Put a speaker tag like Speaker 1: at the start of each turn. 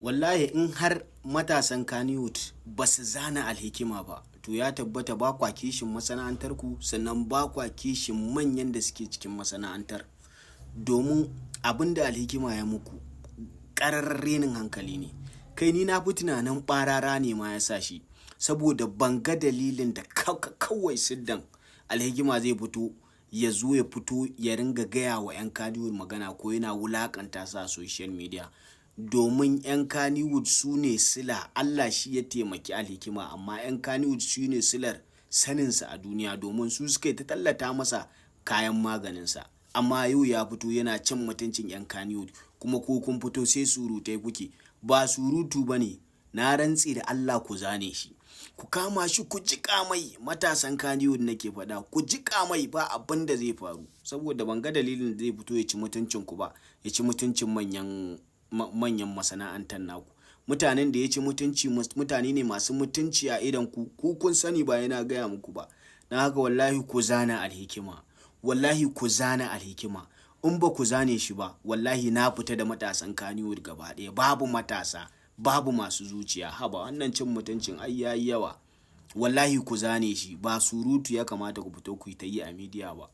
Speaker 1: Wallahi in har matasan Kannywood ba su zana Alhikima ba, to ya tabbata ba kwa kishin masana'antar ku, sannan ba kwa kishin manyan da suke cikin masana'antar. Domin abin da Alhikima ya muku ƙararren renin hankali ne. Kai, ni na fi tunanin ɓarara ne ma ya sa shi. Saboda ban ga dalilin da kawai siddan Alhikima zai fito, ya zo ya fito ya ringa gaya wa 'yan Kannywood magana ko yana wulaƙanta su a social media. Domin 'yan Kannywood su ne sila, Allah shi ya taimaki Alhikima, amma 'yan Kannywood su ne silar saninsa a duniya, domin su suka yi ta tallata masa kayan maganinsa. Amma yau ya fito yana cin mutuncin 'yan Kannywood, kuma ko kun fito sai surutai kuke. Ba surutu ba ne, na rantse da Allah ku zane shi. Ku kama shi ku jiƙa mai. Matasan Kannywood nake faɗa, ku jiƙa mai, ba abin da zai faru. Saboda ban ga dalilin da zai fito ya ci mutuncin ku ba, ya ci mutuncin manyan manyan masana'antar naku. Mutanen da ya ci mutunci mutane ne masu mutunci a idon ku, ku kun sani, ba yana gaya muku ba. Don haka wallahi ku zana Alhikima. Wallahi ku zana Alhikima. In ba ku zane shi ba, wallahi na fita da matasan Kannywood gaba ɗaya. Babu matasa, babu masu zuciya. Haba, wannan cin mutuncin ai yayi yawa. Wallahi ku zane shi, ba surutu ya kamata ku fito ku yi ta yi a media ba.